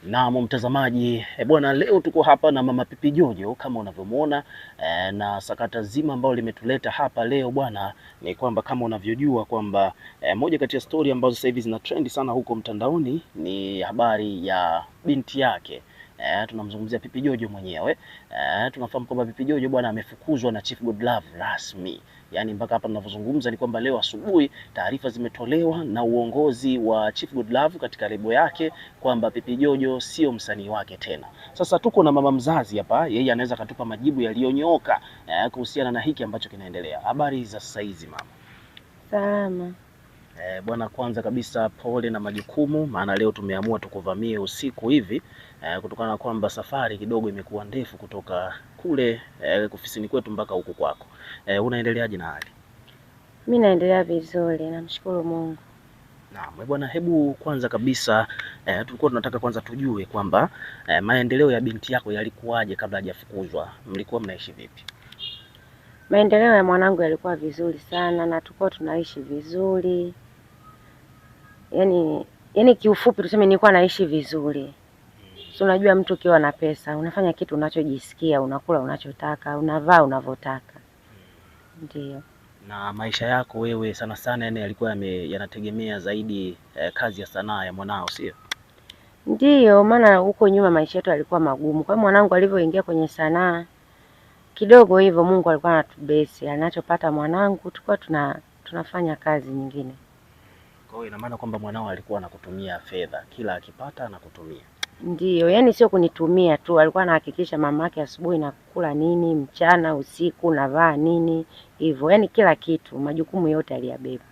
Naam, mtazamaji, bwana, leo tuko hapa na Mama Pipi Jojo kama unavyomwona na sakata zima ambalo limetuleta hapa leo bwana ni kwamba kama unavyojua kwamba moja kati ya stori ambazo sasa hivi zina trend sana huko mtandaoni ni habari ya binti yake. Tunamzungumzia Pipi Jojo mwenyewe. Tunafahamu kwamba Pipi Jojo bwana amefukuzwa na Chief Godlove rasmi. Yaani mpaka hapa tunavyozungumza ni kwamba leo asubuhi taarifa zimetolewa na uongozi wa Chief Godlove katika lebo yake kwamba Pipi Jojo sio msanii wake tena. Sasa tuko na mama mzazi hapa, yeye anaweza akatupa majibu yaliyonyooka kuhusiana na hiki ambacho kinaendelea. Habari za sasa hizi mama? Salama. Bwana, kwanza kabisa pole na majukumu, maana leo tumeamua tukuvamie usiku hivi kutokana na kwamba safari kidogo imekuwa ndefu kutoka kule ofisini kwetu mpaka huku kwako. Unaendeleaje na hali? Mi naendelea vizuri, namshukuru Mungu. Naam, bwana, hebu kwanza kabisa tulikuwa tunataka kwanza tujue kwamba maendeleo ya binti yako yalikuwaje kabla hajafukuzwa? Mlikuwa mnaishi vipi? Maendeleo ya mwanangu yalikuwa vizuri sana na tulikuwa tunaishi vizuri. Yaani kiufupi tuseme nilikuwa naishi vizuri. Si unajua mtu ukiwa na pesa, unafanya kitu unachojisikia, unakula unachotaka, unavaa unavyotaka. Ndiyo. Na maisha yako wewe sana sana yani yalikuwa yanategemea zaidi kazi ya sanaa ya mwanao, sio? Ndiyo, maana huko nyuma maisha yetu yalikuwa magumu. Kwa hiyo mwanangu alivyoingia kwenye sanaa kidogo hivyo Mungu alikuwa anatubesi, anachopata mwanangu tulikuwa tunafanya kazi nyingine. Kwa hiyo ina maana kwamba mwanao alikuwa anakutumia fedha, kila akipata anakutumia. Ndiyo, yani sio kunitumia tu, alikuwa anahakikisha mamake asubuhi nakula nini, mchana, usiku navaa nini, hivyo. Yani kila kitu, majukumu yote aliyabeba.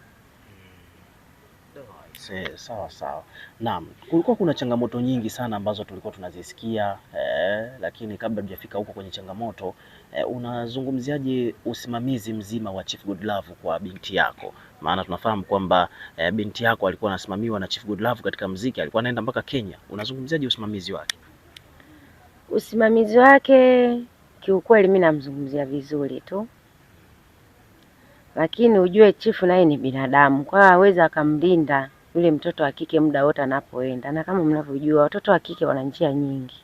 Sawa sawa. Naam, kulikuwa kuna changamoto nyingi sana ambazo tulikuwa tunazisikia lakini kabla tujafika huko kwenye changamoto unazungumziaje usimamizi mzima wa Chief Godlove kwa binti yako? Maana tunafahamu kwamba binti yako alikuwa anasimamiwa na Chief Godlove katika mziki, alikuwa anaenda mpaka Kenya. Unazungumziaje usimamizi wake? Usimamizi wake kiukweli mi namzungumzia vizuri tu, lakini ujue chifu naye ni binadamu, kwa hiyo hawezi akamlinda yule mtoto wa kike muda wote anapoenda, na kama mnavyojua watoto wa kike wana njia nyingi.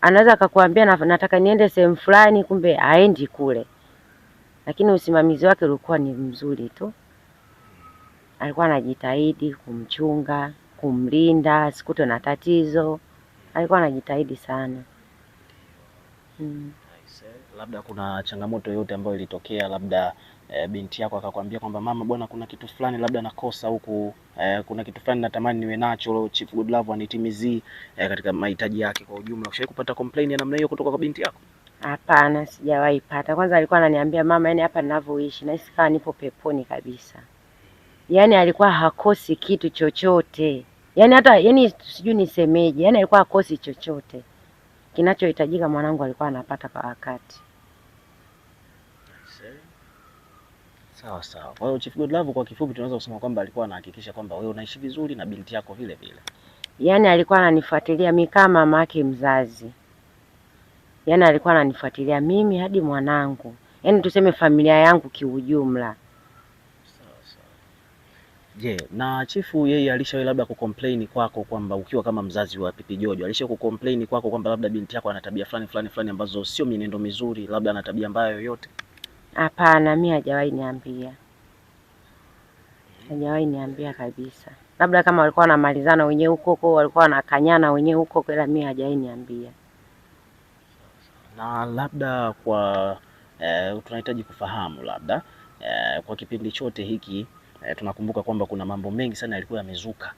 Anaweza akakwambia nataka niende sehemu fulani, kumbe haendi kule. Lakini usimamizi wake ulikuwa ni mzuri tu, alikuwa anajitahidi kumchunga, kumlinda asikutwe na tatizo, alikuwa anajitahidi sana. Labda kuna changamoto yoyote ambayo ilitokea, labda binti yako akakwambia kwamba mama, bwana, kuna kitu fulani labda nakosa huku, kuna kitu fulani natamani niwe nacho, Chief Godlove anitimizie katika mahitaji yake kwa ujumla. Ushawahi kupata complain ya namna hiyo kutoka kwa binti yako? Hapana, sijawahi pata. Kwanza alikuwa ananiambia mama, yani hapa ninavyoishi nahisi kama nipo peponi kabisa. Yaani alikuwa hakosi kitu chochote, yaani hata yani sijui nisemeje, yaani alikuwa hakosi chochote kinachohitajika, mwanangu alikuwa anapata kwa wakati. Sawa sawa. Kwa hiyo Chief Godlove kwa kifupi tunaweza kusema kwamba alikuwa anahakikisha kwamba wewe unaishi vizuri na binti yako vile vile. Yaani alikuwa ananifuatilia mimi kama mama yake mzazi, yaani alikuwa ananifuatilia mimi hadi mwanangu, yaani tuseme familia yangu kiujumla. Sawa sawa. Je, na chifu yeye alishawahi labda kucomplain kwako kwamba ukiwa kama mzazi wa Pipi Jojo, alishawahi kucomplain kwako kwamba labda binti yako ana tabia fulani fulani fulani ambazo sio mienendo mizuri, labda ana tabia mbaya yoyote? Hapana, mi hajawahi niambia, hajawahi niambia kabisa. Labda kama walikuwa wanamalizana wenyewe huko huko, walikuwa wanakanyana wenyewe huko huko, ila mi hajawahi niambia. Na labda kwa tunahitaji kufahamu labda kwa kipindi chote hiki tunakumbuka kwamba kuna mambo mengi sana yalikuwa yamezuka.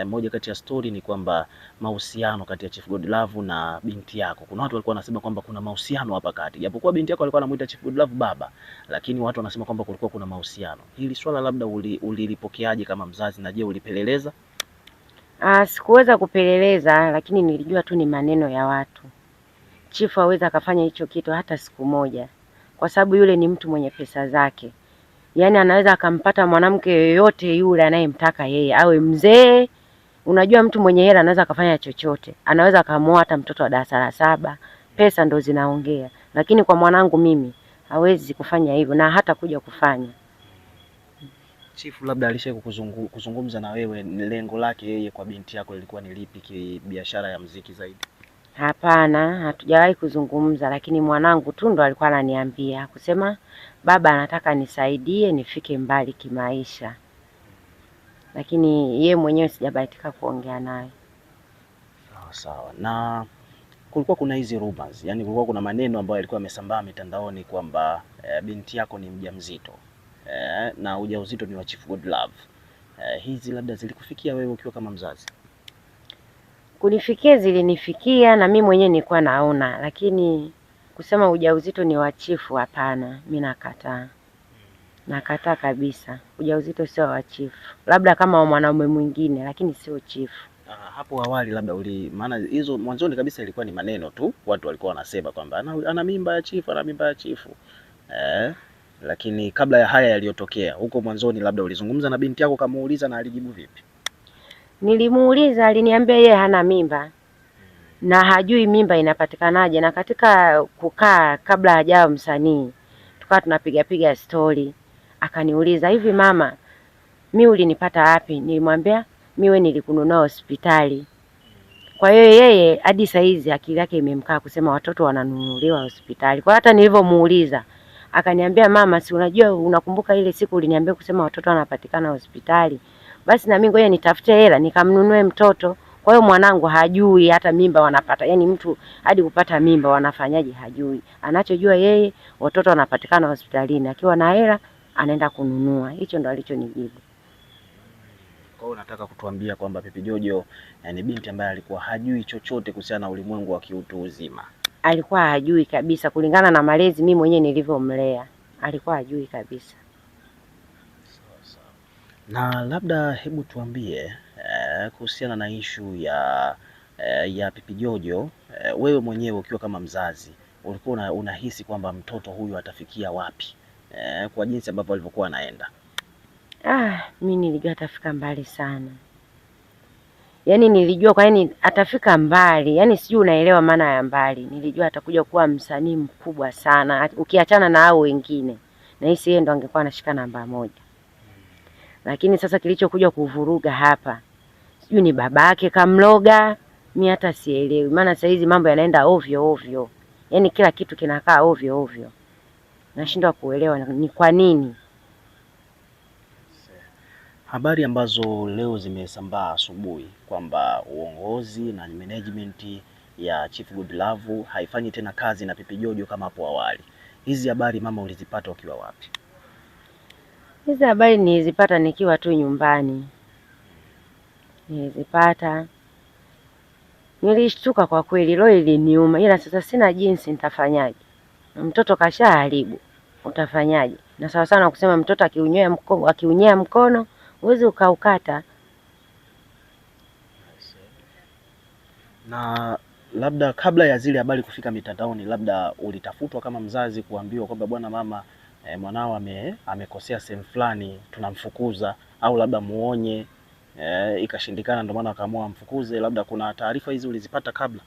Moja kati ya stori ni kwamba mahusiano kati ya Chief Godlove na binti yako. Kuna watu walikuwa wanasema kwamba kuna mahusiano hapa kati, japokuwa binti yako alikuwa anamuita Chief Godlove baba, lakini watu wanasema kwamba kulikuwa kuna mahusiano. Hili swala labda ulilipokeaje kama mzazi, na je, ulipeleleza? Sikuweza kupeleleza, lakini nilijua tu ni maneno ya watu. Chifu hawezi akafanya hicho kitu hata siku moja, kwa sababu yule ni mtu mwenye pesa zake. Yaani anaweza akampata mwanamke yoyote yule anayemtaka yeye, awe mzee. Unajua mtu mwenye hela anaweza akafanya chochote, anaweza akamuoa hata mtoto wa darasa la saba. Pesa ndo zinaongea, lakini kwa mwanangu mimi hawezi kufanya hivyo na hata kuja kufanya. Chifu labda alisha kuzungumza na wewe, ni lengo lake yeye kwa binti yako lilikuwa ni lipi kibiashara ya mziki zaidi? Hapana, hatujawahi kuzungumza, lakini mwanangu tu ndo alikuwa ananiambia kusema baba anataka nisaidie nifike mbali kimaisha, lakini ye mwenyewe sijabahatika kuongea naye. Sawa sawa. Na kulikuwa kuna hizi rumors, yani kulikuwa kuna maneno ambayo yalikuwa yamesambaa mitandaoni kwamba binti yako ni mjamzito na ujauzito ni wa Chief Godlove. Hizi labda zilikufikia wewe ukiwa kama mzazi? Kunifikia zilinifikia na mi mwenyewe nilikuwa naona, lakini kusema ujauzito ni wa chifu, hapana, mi nakataa, nakataa kabisa. Ujauzito sio wa chifu, labda kama wa mwanaume mwingine, lakini sio chifu. Hapo awali labda uli, maana hizo mwanzoni kabisa ilikuwa ni maneno tu, watu walikuwa wanasema kwamba ana mimba ya chifu, ana mimba ya chifu lakini kabla ya haya yaliyotokea huko mwanzoni, labda ulizungumza na binti yako ukamuuliza, na alijibu vipi? Nilimuuliza, aliniambia yeye hana mimba na hajui mimba inapatikanaje. Na katika kukaa kabla hajawa msanii, tukawa tunapiga piga stori, akaniuliza hivi, mama, mi ulinipata wapi? Nilimwambia miwe nilikununua hospitali. Kwa hiyo yeye hadi saizi akili yake imemkaa kusema watoto wananunuliwa hospitali. Kwa hata nilivyomuuliza akaniambia, mama, si unajua, unakumbuka ile siku uliniambia kusema watoto wanapatikana hospitali? Basi na mimi ngoja nitafute hela nikamnunue mtoto. Kwa hiyo mwanangu hajui hata mimba wanapata, yaani mtu hadi kupata mimba wanafanyaje hajui. Anachojua yeye watoto wanapatikana hospitalini, akiwa na hela anaenda kununua. Hicho ndo alichonijibu. Kwa hiyo unataka kutuambia kwamba Pipi Jojo ni binti ambaye alikuwa hajui chochote kuhusiana na ulimwengu wa kiutu uzima? Alikuwa hajui kabisa, kulingana na malezi mimi mwenyewe nilivyomlea, alikuwa hajui kabisa. Na labda hebu tuambie kuhusiana na ishu ya Pipi Jojo, wewe mwenyewe ukiwa kama mzazi ulikuwa unahisi kwamba mtoto huyu atafikia wapi kwa jinsi ambavyo alivyokuwa anaenda? Mi nilijua atafika mbali sana, yaani nilijua kwa yani atafika mbali, yaani sijui unaelewa maana ya mbali. Nilijua atakuja kuwa msanii mkubwa sana, ukiachana na hao wengine, nahisi yeye ndo angekuwa anashika namba moja. Lakini sasa kilichokuja kuvuruga hapa, sijui ni babake kamloga, mi hata sielewi, maana saa hizi mambo yanaenda ovyo ovyo, yaani kila kitu kinakaa ovyo ovyo, nashindwa kuelewa ni kwa nini. Habari ambazo leo zimesambaa asubuhi kwamba uongozi na management ya Chief Godlove haifanyi tena kazi na Pipi Jojo kama hapo awali. Hizi habari mama, ulizipata ukiwa wapi? Hizi habari nilizipata nikiwa tu nyumbani, nilizipata, nilishtuka kwa kweli, roho iliniuma, ila sasa sina jinsi, nitafanyaje? Mtoto kashaharibu, utafanyaje? Na sawa sana kusema mtoto akiunyea mkono huwezi ukaukata. Na labda kabla ya zile habari kufika mitandaoni, labda ulitafutwa kama mzazi kuambiwa kwamba bwana mama, mwanao amekosea sehemu fulani, tunamfukuza, au labda muonye, ikashindikana, ndio maana akaamua amfukuze. Labda kuna taarifa hizi ulizipata kabla?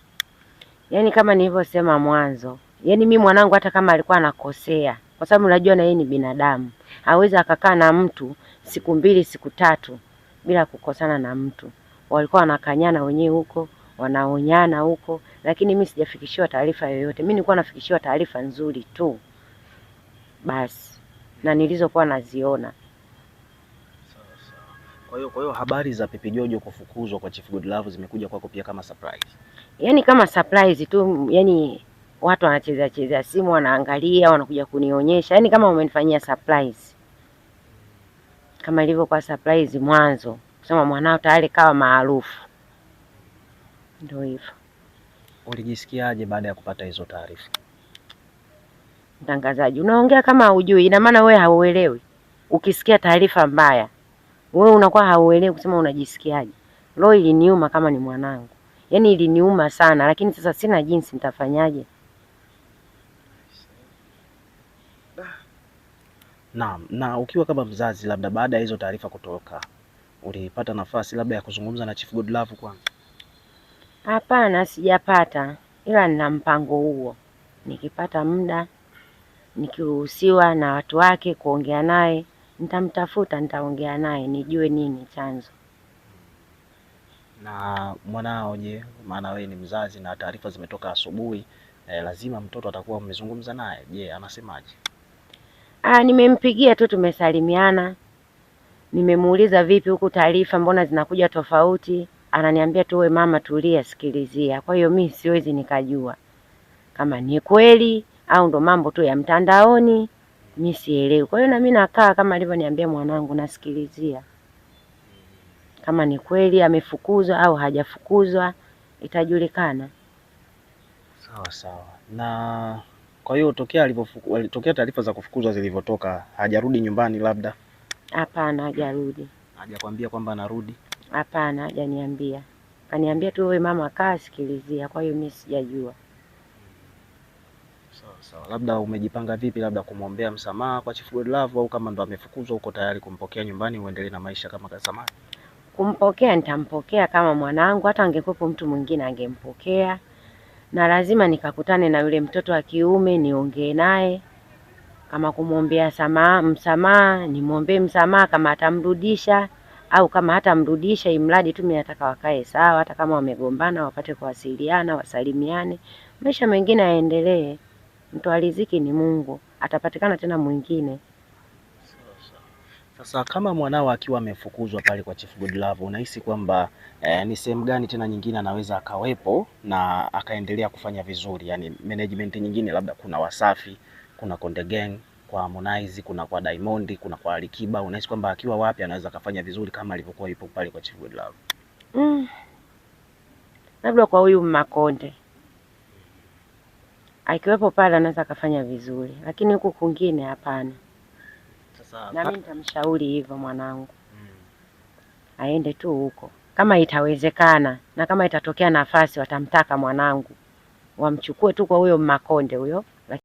Yaani kama nilivyosema mwanzo, yaani mi mwanangu hata kama alikuwa anakosea, kwa sababu unajua na yeye ni binadamu, hawezi akakaa na mtu siku mbili siku tatu bila kukosana na mtu. Walikuwa wanakanyana wenyewe huko, wanaonyana huko, lakini mi sijafikishiwa taarifa yoyote. Mi nilikuwa nafikishiwa taarifa nzuri tu basi, na nilizokuwa naziona. Kwa hiyo habari za Pipi Jojo kufukuzwa kwa Chief Godlove zimekuja kwako pia kama surprise? Yaani kama surprise tu, yaani watu wanachezea chezea simu, wanaangalia, wanakuja kunionyesha, yaani kama umenifanyia surprise, kama ilivyokuwa surprise mwanzo kusema mwanao tayari kawa maarufu. Ndio hivyo. Ulijisikiaje baada ya kupata hizo taarifa? Mtangazaji, unaongea kama hujui, ina maana wewe hauelewi. Ukisikia taarifa mbaya wewe unakuwa hauelewi kusema unajisikiaje. Roho iliniuma kama ni mwanangu, yaani iliniuma sana, lakini sasa sina jinsi, nitafanyaje? Naam, na ukiwa kama mzazi, labda baada ya hizo taarifa kutoka, ulipata nafasi labda ya kuzungumza na Chief Godlove kwanza? Hapana, sijapata, ila nina mpango huo. Nikipata muda, nikiruhusiwa na watu wake kuongea naye, Nitamtafuta, nitaongea naye nijue nini chanzo. Na mwanao je, maana wewe ni mzazi na taarifa zimetoka asubuhi, lazima mtoto atakuwa mmezungumza naye. Je, anasemaje? Ah, nimempigia tu, tumesalimiana, nimemuuliza vipi huku taarifa mbona zinakuja tofauti, ananiambia tu we mama, tulia, sikilizia. Kwa hiyo mi siwezi nikajua kama ni kweli au ndo mambo tu ya mtandaoni, mi sielewi. Kwa hiyo na mi nakaa kama alivyoniambia mwanangu, nasikilizia kama ni kweli amefukuzwa au hajafukuzwa, itajulikana. Sawa sawa. Na kwa hiyo tokea alivyofuku, tokea taarifa za kufukuzwa zilivyotoka, hajarudi nyumbani, labda Hapana, hajarudi. hajakwambia kwamba anarudi? Hapana, hajaniambia. Kaniambia tu wewe mama, kaa sikilizia. Kwa hiyo mi sijajua. Sawa sawa. Labda umejipanga vipi, labda kumwombea msamaha kwa Chief Godlove, au kama ndo amefukuzwa uko tayari kumpokea nyumbani uendelee na maisha kama zamani? Kumpokea nitampokea kama mwanangu, hata angekuwepo mtu mwingine angempokea, na lazima nikakutane na yule mtoto wa kiume niongee naye, kama kumwombea msamaha, nimwombee msamaha kama atamrudisha au kama hatamrudisha, imradi tu mimi nataka wakae sawa, hata kama wamegombana wapate kuwasiliana, wasalimiane, maisha mengine yaendelee. Mtoa riziki ni Mungu, atapatikana tena mwingine. Sasa kama mwanao akiwa amefukuzwa pale kwa Chief Godlove, unahisi kwamba ni sehemu gani tena nyingine anaweza akawepo na akaendelea kufanya vizuri? Yani management nyingine, labda kuna Wasafi, kuna Konde Gang, kwa Harmonize, kuna kwa Diamond, kuna kwa Alikiba. Unahisi kwamba akiwa wapi anaweza akafanya vizuri kama alivyokuwa yupo pale kwa Chief Godlove? Mm. Labda kwa huyu Makonde akiwepo pale anaweza akafanya vizuri, lakini huku kwingine hapana. Sasa Na mimi nitamshauri hivyo mwanangu aende tu huko kama itawezekana, na kama itatokea nafasi watamtaka mwanangu, wamchukue tu kwa huyo Makonde huyo.